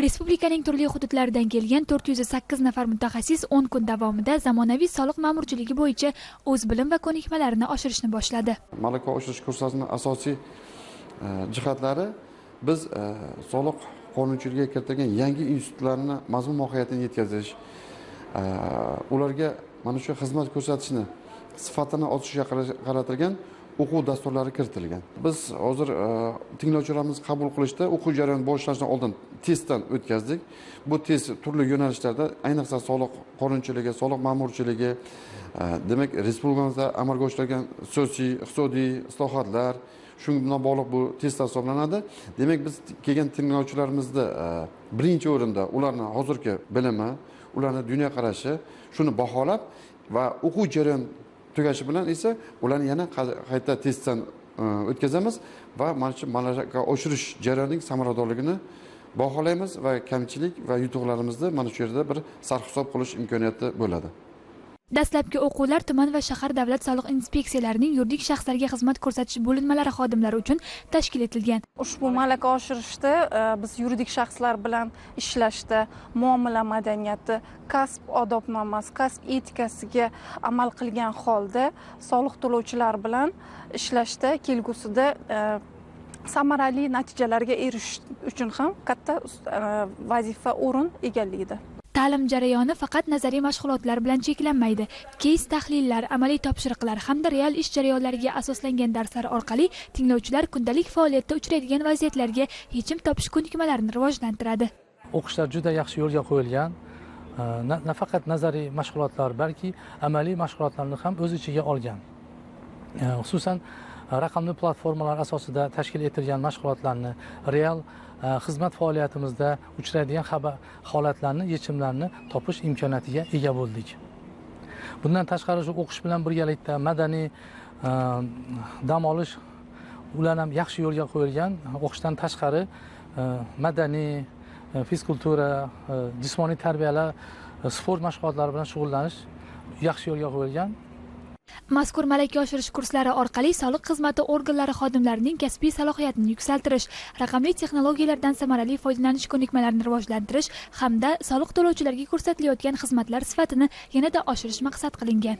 Respublikaning turli hududlaridan kelgan 408 nafar mutaxassis 10 kun davomida zamonaviy soliq ma'murchiligi bo'yicha o'z bilim va ko'nikmalarini oshirishni boshladi. Malaka oshirish kurslarining asosiy jihatlari biz soliq qonunchiligiga kiritilgan yangi institutlarni mazmun mohiyatini yetkazish, ularga mana shu xizmat ko'rsatishni sifatini oshirishga qaratilgan o'quv dasturlari kiritilgan. Biz hozir tinglovchilarimizni qabul qilishda o'quv jarayoni boshlanishidan oldin testdan o'tkazdik. Bu test turli yo'nalishlarda, ayniqsa soliq qonunchiligi, soliq ma'murchiligi, demak respublikamizda amalga oshirilgan siyosiy, iqtisodiy islohotlar, shu bilan bog'liq bu testlar hisoblanadi. Demak, biz kelgan tinglovchilarimizni birinchi o'rinda ularni hozirgi bilimi, ularni dunyoqarashi, shuni baholab va o'quv jarayoni tugashi bilan esa ularni yana qayta testdan o'tkazamiz va mana shu malaka oshirish jarayonining samaradorligini baholaymiz va kamchilik va yutuqlarimizni mana shu yerda bir sarhisob qilish imkoniyati bo'ladi. Dastlabki o'quvlar tuman va shahar davlat soliq inspeksiyalarining yuridik shaxslarga xizmat ko'rsatish bo'linmalari xodimlari uchun tashkil etilgan. Ushbu malaka oshirishda biz yuridik shaxslar bilan ishlashda muomala madaniyati, kasb odobnomasi, kasb etikasiga amal qilgan holda soliq to'lovchilar bilan ishlashda kelgusida samarali natijalarga erishish uchun ham katta vazifa o'rin egallaydi. Ta'lim jarayoni faqat nazariy mashg'ulotlar bilan cheklanmaydi. Keys tahlillar, amaliy topshiriqlar hamda real ish jarayonlariga asoslangan darslar orqali tinglovchilar kundalik faoliyatda uchraydigan vaziyatlarga yechim topish ko'nikmalarini rivojlantiradi. O'qishlar juda yaxshi yo'lga qo'yilgan. Nafaqat nazariy mashg'ulotlar, balki amaliy mashg'ulotlarni ham o'z ichiga olgan. Xususan, raqamli platformalar asosida tashkil etilgan mashg'ulotlarni real xizmat faoliyatimizda uchraydigan holatlarni, yechimlarni topish imkoniyatiga ega bo'ldik. Bundan tashqari shu o'qish bilan birgalikda madaniy dam olish ular ham yaxshi yo'lga qo'yilgan. O'qishdan tashqari madaniy, fizkultura, jismoniy tarbiyalar, sport mashg'ulotlari bilan shug'ullanish yaxshi yo'lga qo'yilgan. Mazkur malaka oshirish kurslari orqali soliq xizmati organlari xodimlarining kasbiy salohiyatini yuksaltirish, raqamli texnologiyalardan samarali foydalanish ko'nikmalarini rivojlantirish hamda soliq to'lovchilarga ko'rsatilayotgan xizmatlar sifatini yanada oshirish maqsad qilingan.